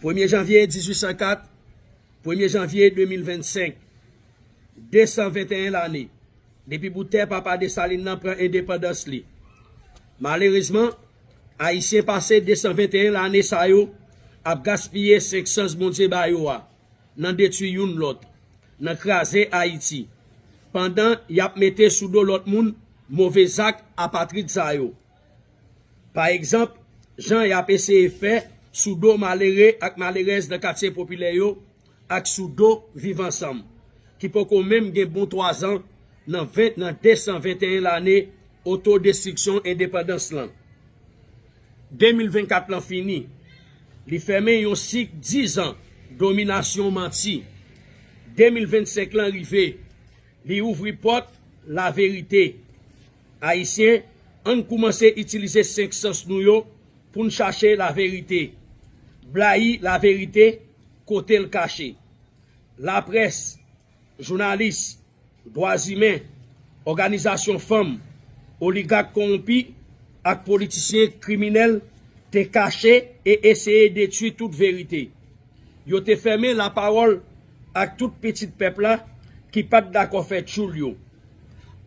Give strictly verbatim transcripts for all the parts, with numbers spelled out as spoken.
Premye janvye dizuit san kat, premye janvye de mil vennsenk, de san venteyen lane depi bout tè papa Desalin nan pran endepandans li. Malerezman, Ayisyen pase de san venteyen lane sa yo ap gaspiye senk sans Bondye ba yo a nan detwi youn lòt, nan kraze Ayiti, pandan y ap mete sou do lòt moun move zak apatrid sa yo. Pa egzanp, jan y ap eseye fè sou do malere ak malerèz nan katye popilè yo ak sou do Viv Ansanm, ki poko menm gen bon twazan nan ven, nan de san venteyen lane otodestriksyon endepandans lan. De mil vennkat lan fini. Li fèmen yon sik dizan dominasyon manti. De mil vennsenk lan rive. Li ouvri pòt laverite. Ayisyen, ann koumanse itilize senk sans nou yo pou n chache laverite. Blayi laverite kote l kache. Laprès, jounalis, dwa imen, òganizasyon fanm, oligak kowonpi ak politisyen kriminèl te kache e eseye detwi tout verite. Yo te fèmen lapawòl ak tout pitit pèp la ki pa t dakò fè tchoul yo.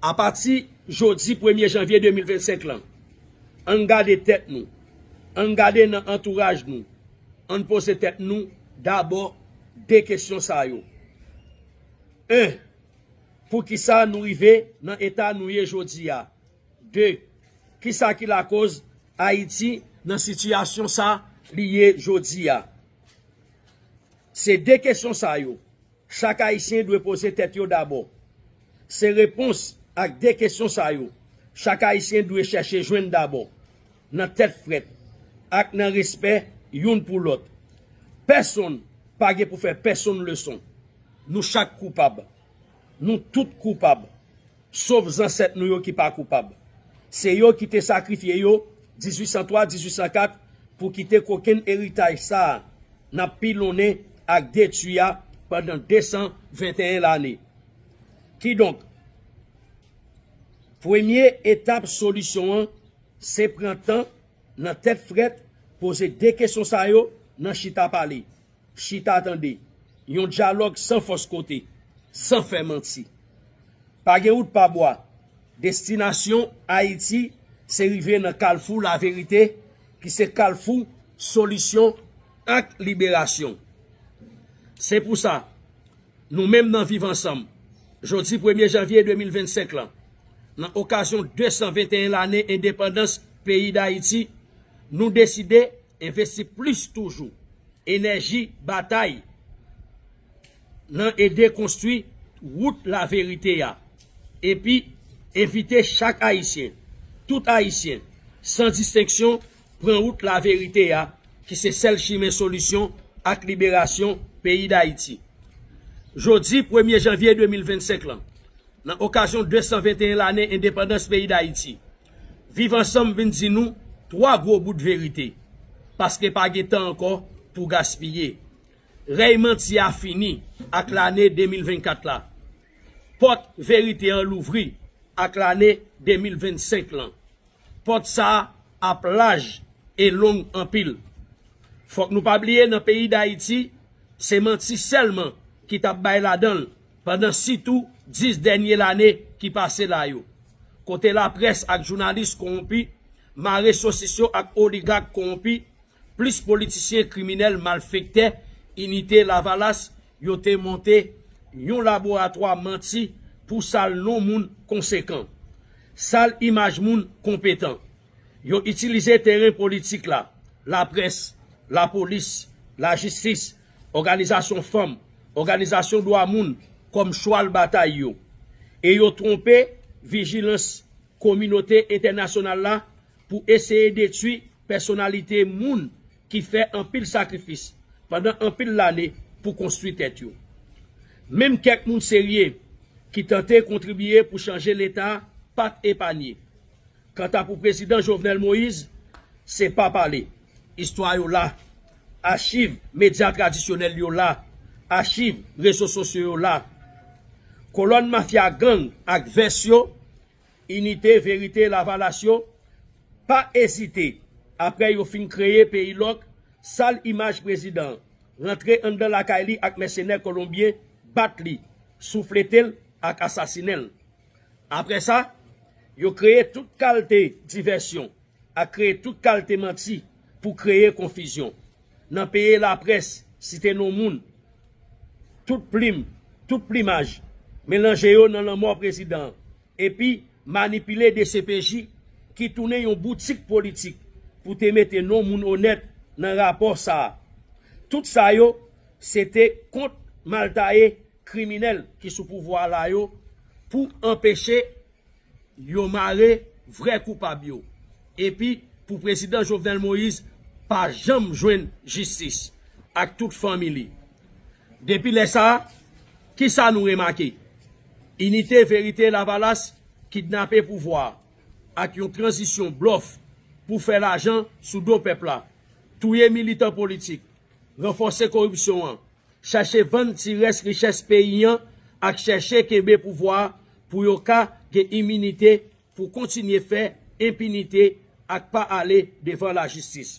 Apati jodi premye janvye de mil vennsenk lan, ann gade tèt nou, ann gade nan antouraj nou, ann poze tèt nou dabò de kesyon sa yo. En, poukisa nou rive nan eta nou ye jodi a? De, kisa ki lakoz Ayiti nan sitiyasyon sa li ye jodi a? Se de kesyon sa yo chak Ayisyen dwe poze tèt yo dabò. Se repons ak de kesyon sa yo chak Ayisyen dwe chèche jwenn dabò, nan tèt frèt ak nan respè youn pou lòt. Pèsonn pa gen pou fè pèsonn leson. Nou chak koupab. Nou tout koupab. Sof zansèt nou yo ki pa koupab. Se yo ki te sakrifye yo dizuit san twa, dizuit san kat pou kite kokenn eritaj sa a n ap pilonnen ak detwi a pandan de san venteyen lane. Kidonk, premye etap solisyon an se pran tan nan tèt frèt, poze de kesyon sa yo nan chita pale. Chita tande. Yon dyalòg san fòs kote, san fè manti. Pa gen wout pa bwa. Destinasyon Ayiti se rive nan kalfou laverite, ki se kalfou solisyon ak liberasyon. Se pou sa, nou menm nan Viv Ansanm, jodi premye janvye de mil vennsenk lan, nan okazyon de san venteyen lane endepandans peyi Dayiti, nou deside envesti plis toujou enèji batay nan ede konstwi wout laverite a, epi envite chak Ayisyen, tout Ayisyen, san distenksyon, pran wout laverite a, ki se sèl chimen solisyon ak liberasyon peyi Dayiti. Jodi premye janvye de mil vennsenk lan, nan okazyon de san venteyen lane endepandans peyi Dayiti, Viv Ansanm vin di nou twa gwo bout verite, paske pa gen tan ankò pou gaspiye. Rèy manti a fini ak lane de mil vennkat la. Pòt verite an louvri ak lane de mil vennsenk lan. Pòt sa a ap laj e long anpil. Fòk nou pa bliye nan peyi Dayiti, se manti sèlman ki t ap bay ladan l pandan sitou dis dènye lane ki pase la yo. Kote laprès ak jounalis kowonpi, mare sosis yo ak oligak kowonpi, plis politisyen kriminèl malfektè Inite Lavalas, yo te monte yon laboratwa manti pou sal non moun konsekan, sal imaj moun konpetan. Yo itilize teren politik la, laprès, lapolis, lajistis, òganizasyon fanm, òganizasyon dwa moun kòm chwal batay yo. E yo twonpe vijilans kominote entènasyonal la pou eseye detwi pèsonalite moun ki fè anpil sakrifis pandan anpil lane pou konstwi tèt yo. Menm kèk moun serye ki tante kontribiye pou chanje Leta pa t epanye. Kanta pou prezidan Jovenel Moïse, se pa pale. Istwa yo la. Achiv medya tradisyonèl yo la. Achiv rezo sosyo yo la. Kolòn mafya gang ak vès yo, Inite, Verite, Lavalas yo, pa ezite, apre yo fin kreye peyi lòk, sal imaj prezidan an, rantre anndan lakay li ak mèsenè kolonbyen, bat li, souflete l ak asasinen l. Apre sa, yo kreye tout kalte divèsyon ak kreye tout kalte manti pou kreye konfizyon. Nan peye laprès, site non moun, tout plim, tout plimaj, melanje yo nan lanmò prezidan an, epi manipile D C P J ki tounen yon boutik politik pou te mete non moun onèt nan rapò sa a. Tout sa yo, se te kont maltaye kriminèl ki sou pouvwa la yo pou anpeche yo mare vrè koupab yo, epi pou prezidan Jovenel Moïse pa janm jwenn jistis ak tout fanmi li. Depi lè sa a, kisa nou remake? Inite Verite Lavalas kidnape pouvwa a ak yon tranzisyon blòf pou fè lajan sou do pèp la, touye militan politik, ranfòse koripsyon an, chèche vann ti rès richès peyi an ak chèche kenbe pouvwa a pou yo ka gen iminite pou kontinye fè enpinite ak pa ale devan lajistis.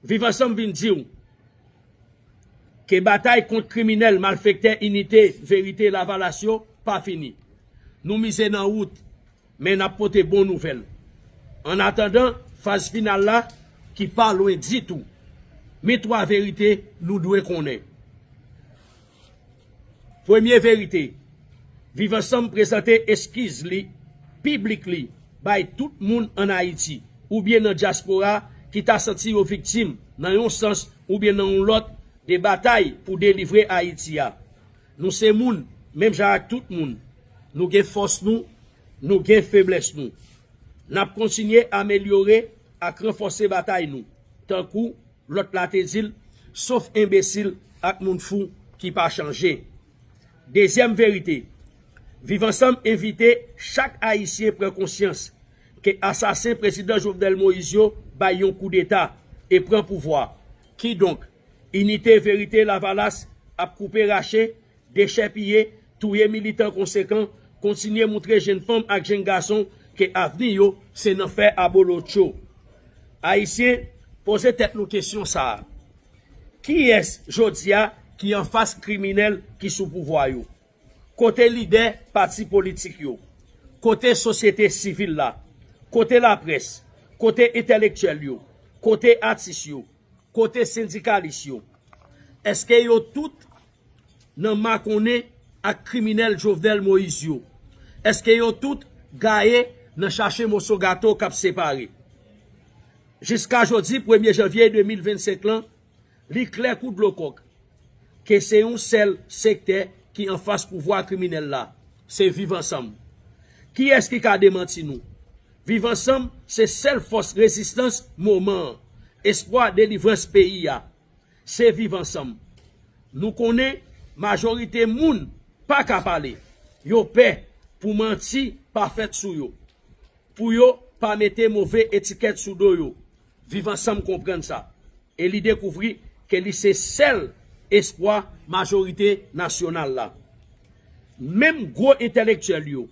Viv Ansanm vin di w ke batay kont kriminèl malfektè Inite Verite Lavalas yo pa fini. Nou mize nan wout, men n ap pote bon nouvèl. Annatandan faz final la ki pa lwen ditou, men twa verite nou dwe konnen. Premye verite, Viv Ansanm prezante eskiz li, piblik li, bay tout moun ann Ayiti oubyen nan dyaspora ki ta santi yo viktim nan yon sans oubyen nan yon lòt de batay pou delivre Ayiti a. Nou se moun, menm jan ak tout moun. Nou gen fòs nou, nou gen feblès nou. N ap kontinye amelyore ak ranfòse batay nou, tankou lòt la te di l, sof enbesil ak moun fou ki pa chanje. Dezyèm verite, Viv Ansanm envite chak Ayisyen pran konsyans ke asasen prezidan Jovenel Moïse yo bay yon koudeta e pran pouvwa. Kidonk, Inite Verite Lavalas ap koupe rache, dechèpiye, touye militan konsekan, kontinye moutre jenn fanm ak jenn gason ke avni yo se nan fè abolotcho. Ayisyen, poze tèt nou kesyon sa a. Kiyès jodi a ki anfas kriminèl ki sou pouvwa yo? Kote lidè pati politik yo? Kote sosyete sivil la? Kote laprès? Kote entèlektyèl yo? Kote atis yo? Kote sendikalis yo? Èske yo tout nan makonnen ak kriminèl Jovenel Moïse yo? Èske yo tout gaye nan chache moso gato k ap separe? Jiska jodi premye janvye de mil vennsenk lan, li klè kou dlo kòk ke se yon sèl sektè ki anfas pouvwa kriminèl la, se Viv Ansanm. Kiyès ki ka demanti nou? Viv Ansanm se sèl fòs rezistans moman an, espwa delivrans peyi a. Se Viv Ansanm. Nou konnen majorite moun pa ka pale. Yo pè pou manti pa fèt sou yo, pou yo pa mete move etikèt sou do yo. Viv Ansanm konprann sa e li dekouvri ke li se sèl espwa majorite nasyonal la. Menm gwo entèlektyèl yo,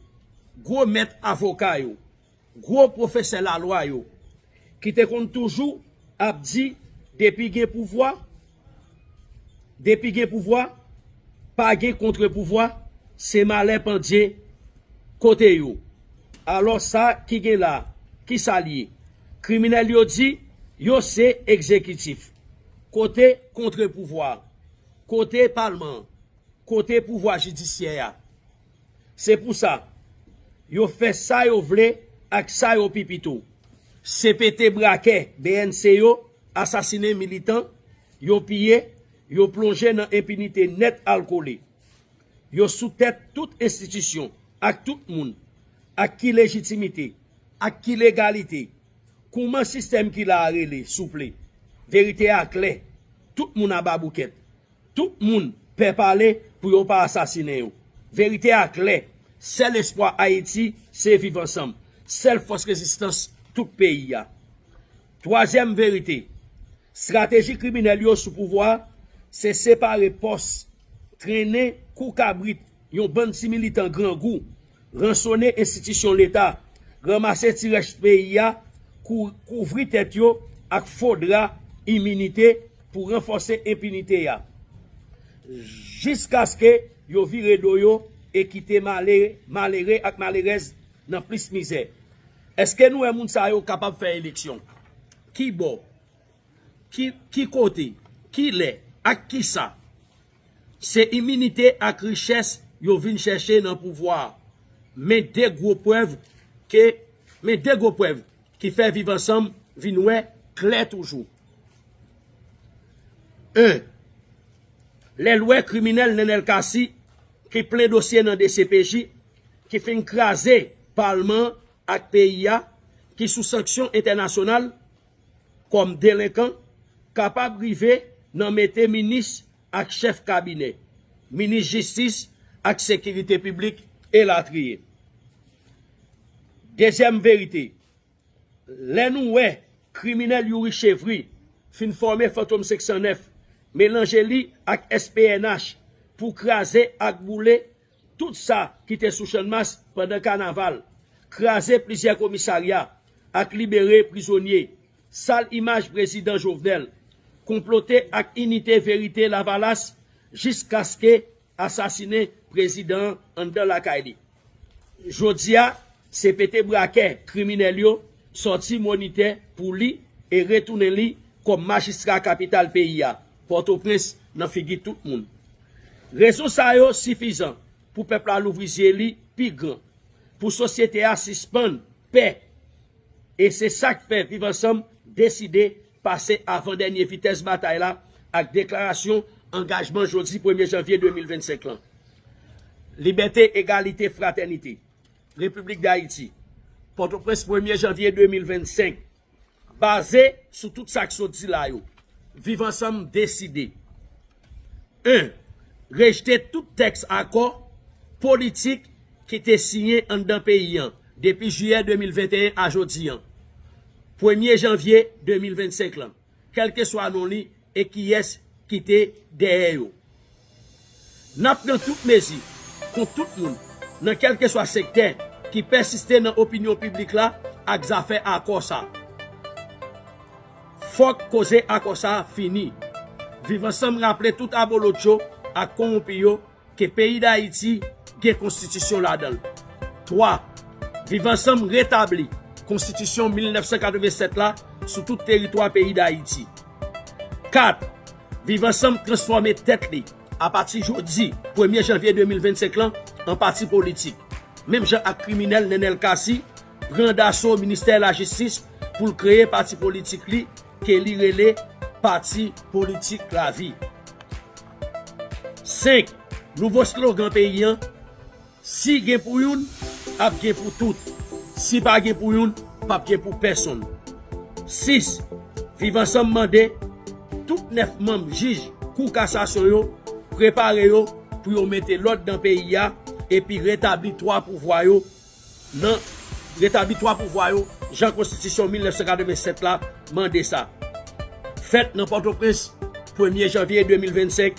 gwo mèt avoka yo, gwo pwofesè lalwa yo, ki te konn toujou ap di depi gen pouvwa, depi gen pouvwa, pa gen kontrepouvwa, se malè pandye kote yo. Alò sa ki gen la, kisa l ye? Kriminèl yo di yo se egzekitif. Kote kontrepouvwa? Kote palman? Kote pouvwa jidisyè a? Se pou sa, yo fè sa yo vle ak sa yo pi pito. C P T brakè B N C yo asasinen militan, yo piye, yo plonje nan enpinite nèt al kole. Yo sou tèt tout enstitisyon ak tout moun. Ak ki lejitimite? Ak ki legalite? Kouman sistèm ki la a rele, souple? Verite a klè. Tout moun aba boukèt. Tout moun pè pale pou yo pa asasinen yo. Verite a klè. Sèl espwa Ayiti se Viv Ansanm. Sèl fòs rezistans tout peyi a. Twazyèm verite, estrateji kriminèl yo sou pouvwa a se separe pòs, trennen kou kabrit yon bann ti militan grangou, ransone enstitisyon Leta, ranmase ti rès peyi a, kou- kouvri tèt yo ak fo dra iminite pou ranfòse enpinite a, jiskaske yo vire do yo e kite male-, malere ak malerèz nan plis mizè. Èske nou wè moun sa yo kapab fè eleksyon? Ki bò? Ki, ki kote? Ki lè? Ak kisa? Se iminite ak richès yo vin chèche nan pouvwa a. Men de gwo prèv ke, men de gwo prèv ki fè Viv Ansanm vin wè klè toujou. En, lè l wè kriminèl Nenel Cassy ki plen dosye nan D C P J, ki fin kraze palman ak peyi a, ki sou sanksyon entènasyonal kòm delenkan, kapab rive nan mete minis ak chèf kabinè, minis jistis ak sekirite piblik, elatriye. Dezyèm verite, lè nou wè kriminèl Youri Chevry fin fòme Fantom senk san nèf, melanje li ak S P N H pou kraze ak boule tout sa ki te sou Channmas pandan kanaval, kraze plizyè komisarya ak libere prizonye, sal imaj Prezidan Jovenel, konplote ak Inite Verite Lavalas jiskaske asasinen prezidan an anndan lakay li. Jodi a, se pete brakè kriminèl yo sòti Monitè pou li e retounen li kòm majistra kapital peyi a, Pòtoprens, nan figi tout moun. Rezon sa yo sifizan pou pèp la louvri zye li pi gran, pou sosyete a sispann pè. E se sa k fè Viv Ansanm deside pase avan dènye vitès batay la ak deklarasyon angajman jodi premye janvye de mil vennsenk lan. Libète, egalite, fratènite. Repiblik Dayiti, Pòtoprens, premye janvye de mil vennsenk. Baze sou tout sa k sot di la yo, Viv Ansanm deside: en, rejte tout tèks akò politik ki te siyen anndan peyi an depi jiyè de mil venteyen a jodi an, premye janvye de mil vennsenk lan, kèlkeswa non li e kiyès ki te dèyè yo. N ap pran tout mezi kont tout moun, nan kèlkeswa sektè, ki pèsiste nan opinyon piblik la ak zafè akò sa. Fòk koze akò sa fini. Viv Ansanm raple tout abolotcho ak kowonpi yo ke peyi Dayiti gen konstitisyon ladan l. Twa, Viv Ansanm retabli konstitisyon mil nèf san katrevennsèt la sou tout teritwa peyi Dayiti. Kat, Viv Ansanm transfòme tèt li apati jodi premye janvye de mil vennsenk lan an pati politik, menm jan ak kriminèl Nenel Cassy pran daso ministè lajistis pou l kreye pati politik li ke li rele Pati Politik Lavi. Senk, nouvo slogan peyi an: si gen pou youn, ap gen pou tout. Si pa gen pou youn, p ap gen pou pèsonn. Sis, Viv Ansanm mande tout nèf manm jij Kou Kasasyon yo prepare yo pou yo mete lòd nan peyi a epi retabli twa pouvwa yo nan retabli twa pouvwa yo, jan konstitisyon mil nèf san katrevennsèt la mande sa. Fèt nan Pòtoprens, premye janvye de mil vennsenk,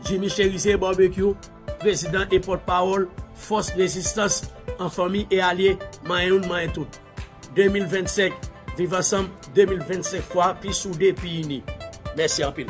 Jimmy Chérizier Barbecue, prezidan e pòtpawòl Fòs Rezistans an fanmi e alye, manyen youn, manyen tout. De mil vennsenk, Viv Ansanm, de mil vennsenk fwa pi soude, pi ini. Mèsi anpil.